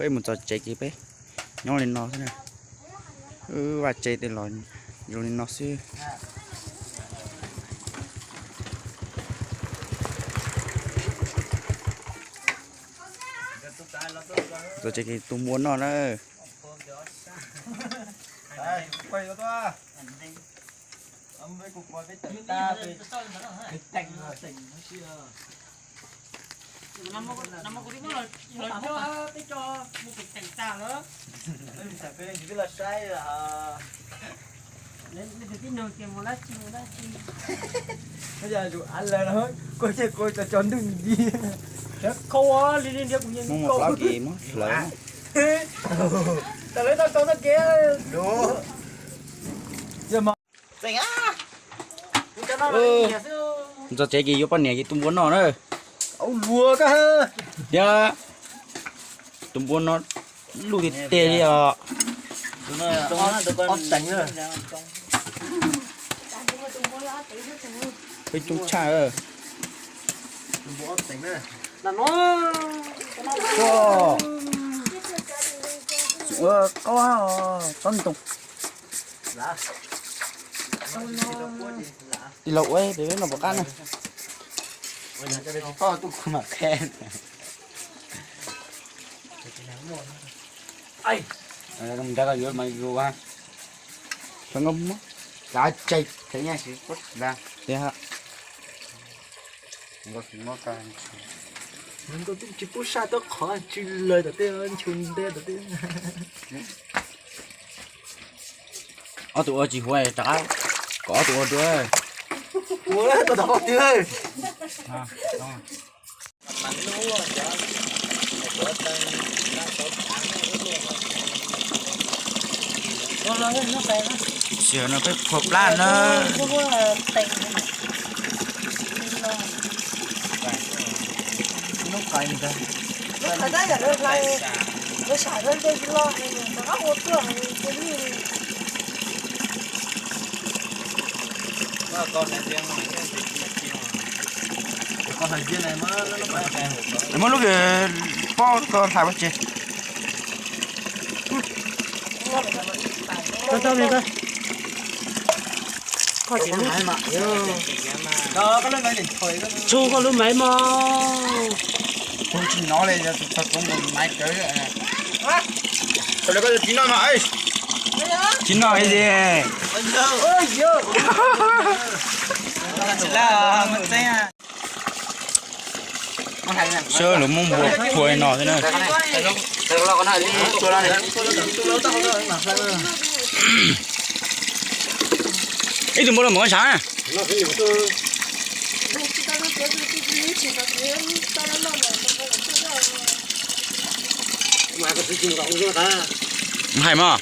Peb mus txog tsev ces peb nyob li no xwb na. Wb vaj tse tej los zoo li no xwb. Txog tsev ces tus npua noj na. Muab mus plaub ces muab hlawv. Txog tsev ces yuav poj niam ces tus npua noj na. Thiab tus npua no luj tiag tiag li os. Peb coob tshaj. Qaub tob ntoo. Tij laug ua pem peb no puas qab na. Nrad yuav mas yus a. Tias tsis pub saj tau qhov tsis lawv tom tej nchu nte tom tej. Ob tug ua tsis huv rov qab kom ob tug ua dua. Ua tau tom qhov twg. Tam sim no peb phua plab na. Muab lub kws pob ko hlais ua tsi. Tsu koj lub maiv mog. Tsis noj li, tsis noj li. Sawv lawv muab npua phua li no xwb na. Ib tug npua los mus koj sav na. Hais mog.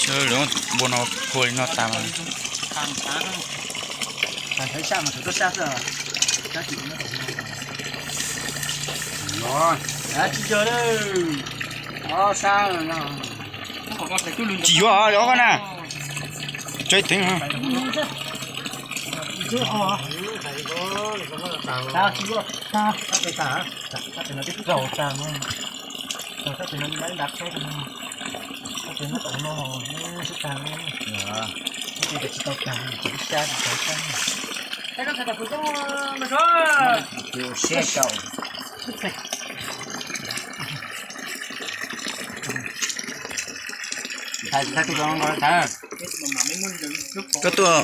Sawv lawv muab npua no phua li no tas mas. Tsis yuav os, yuav koj na. Tso ib teev. Koj tuaj.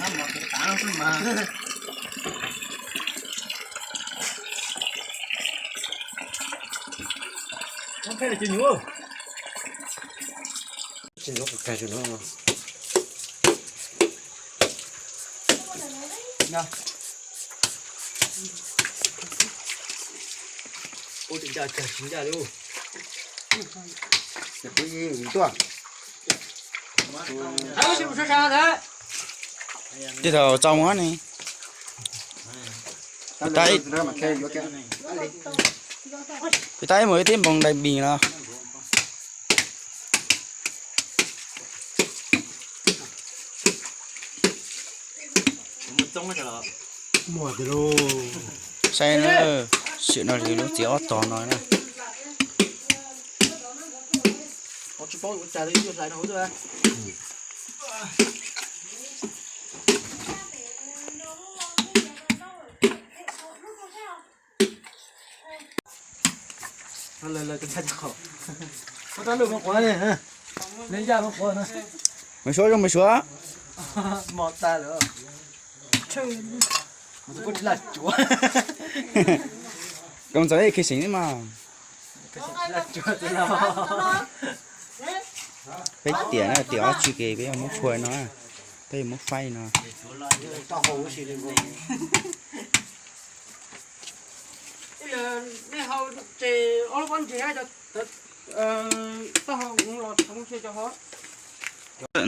Tej thaum tso mus ne. Tab ib Peb tab ib mus ib tib npoo dais bis no. Saib na, sim no lub txiv ob tog no na. Mus suav zoo mus suav. Zoo txawv khi seem mas. Peb tiam na, tiam ob tsi ke peb yuav muab phua no, peb yuav muab faib no.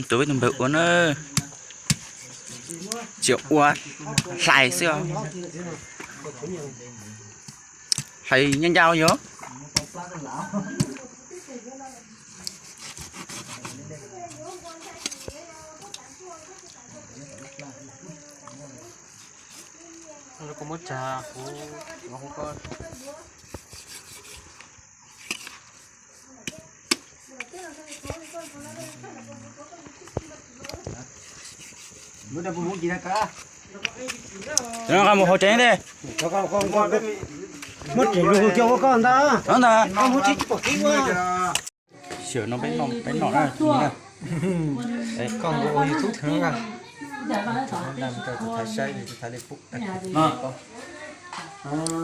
Tus peb tus npawg ua na, tsis ua, hlais xwb os. Hlais ncaj ncaj yog. Kuv muab tsa, kuv, kuv koj. Mus hauv tsev thiab. Muab tsev zus kiag ua koj ntag. Ntag. Xyov no peb noj, peb noj na. Koj nkaus ua YouTube thwv na.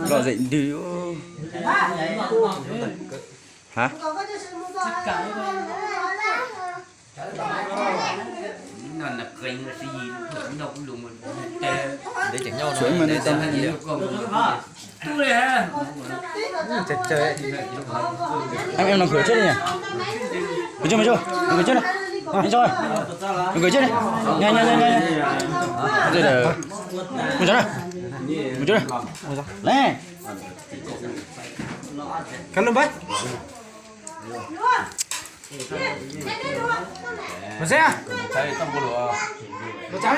Lom zem ntws. Ha? Em, em, nws khwv tsheb li nhỉ? Khwv tsheb, khwv tsheb na. Nws khwv tsheb na. Nws khwv tsheb na. Nws khwv tsheb na. Nws khwv tsheb na. Nws khwv tsheb na. Nws khwv tsheb na. Nè. Khwv lub npawb. Mas xeb,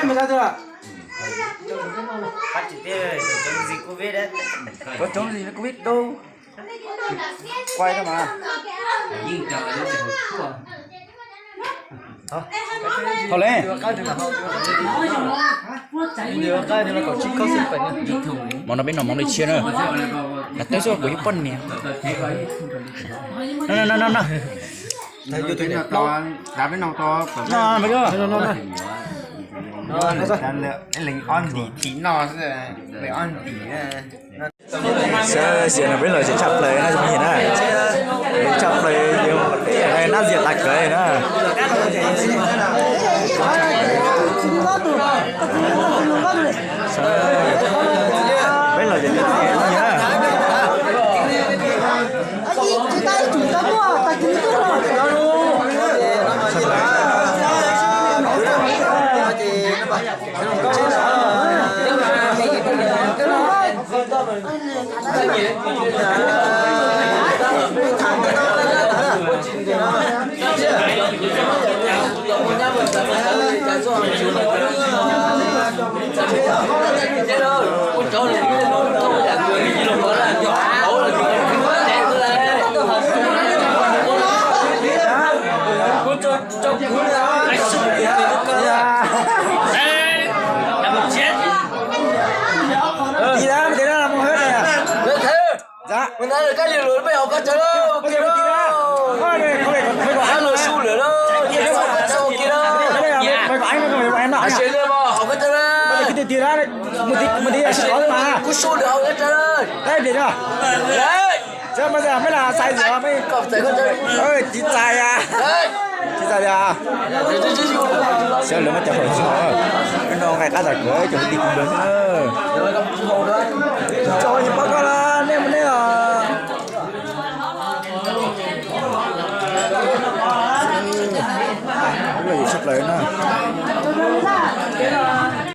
mas xeb twg? Có chống gì nó covid đâu. Quay thôi mà. Thaum lej. Mov no peb noj mov li tshiab na. Nag teb xwb kuv yuav poj niam. No no no no. Leej ob ntim thim no xwb, leej ob ntim. Saib, saib no peb los tsev tshaj plaws no, tsis muaj yig na. Tshaj plaws, nab zias tas kawg na. Peb los tsev tshaj plaws na. Ntawd lawm, koj yuav luag peb hauv koj tsawg lawm, koj luag su lawm lauj, koj txhob kiag lauj. Hais li mas hauv koj tsawg lawm. Kuv su lawm hauv koj tsawg lawm. Koj txais koj tsawg. Tsis txais a. Tsis txais li a. Xyov lawv muab cov hauv tsis hauv. No nqaij qab tas kuv cov kwv tij kwv npawg xwb na. Tsis txais li pab koj la, nej mus nej os. Lawv yuav tshaj plaws na.